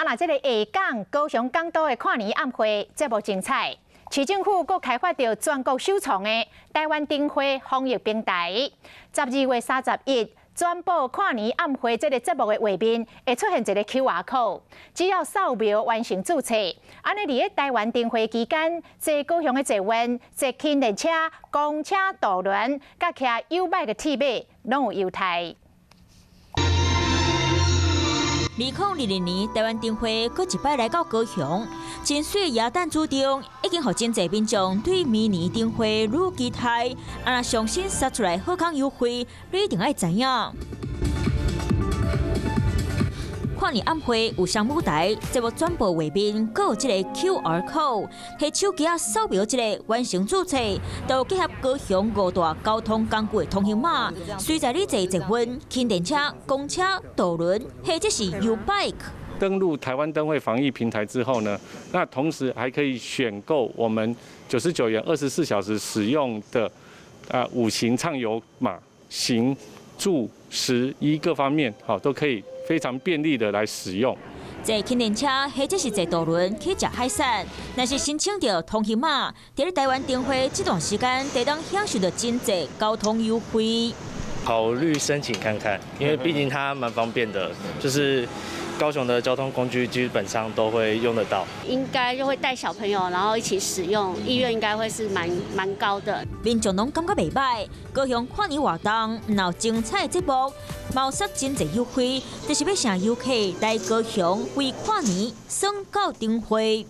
啊，若這个下港高雄港都的跨年暗會節目精彩，市政府閣開發著全國首創的台灣燈會防疫平台。12月31，轉播跨年暗會這个節目的畫面會出現一个 QR code，只要掃描完成註冊，按呢佇咧台灣燈會期間，坐高雄的捷運、坐輕電車、公車、渡輪，佮騎 YouBike 的鐵馬，攏有優待。2022年台灣燈會閣一擺來到高雄，真媠耶誕主張已經予真濟民眾對明年燈會愈期待。啊，若上新殺出來好康優惠，你一定愛知影。跨年暗會有雙舞台，節目轉播畫面，閣有這個 QR code，提手機仔掃描這个完成註冊，就結合高雄五大交通工具的通行碼，隨在你坐捷運、輕電車、公車、渡輪，或者是 YouBike。登錄台灣燈會防疫平台之後呢，那同時還可以選購我們99元24小時使用的啊五行暢遊碼，行、住、食、醫各方面，好都可以非常便利的來使用。坐輕電車或者是坐渡輪去食海產，若是申請著通行碼，佇咧台灣燈會這段時間，就當享受著真濟交通優惠。考慮申請看看，因為畢竟它蠻方便的，就是高雄的交通工具基本上都會用得到。應該就會帶小朋友，然後一起使用，意願應該會是蠻高的。民眾攏感覺袂䆀，高雄跨年活動有精彩節目，嘛有真濟優惠，就是欲請遊客來高雄為跨年耍到燈會。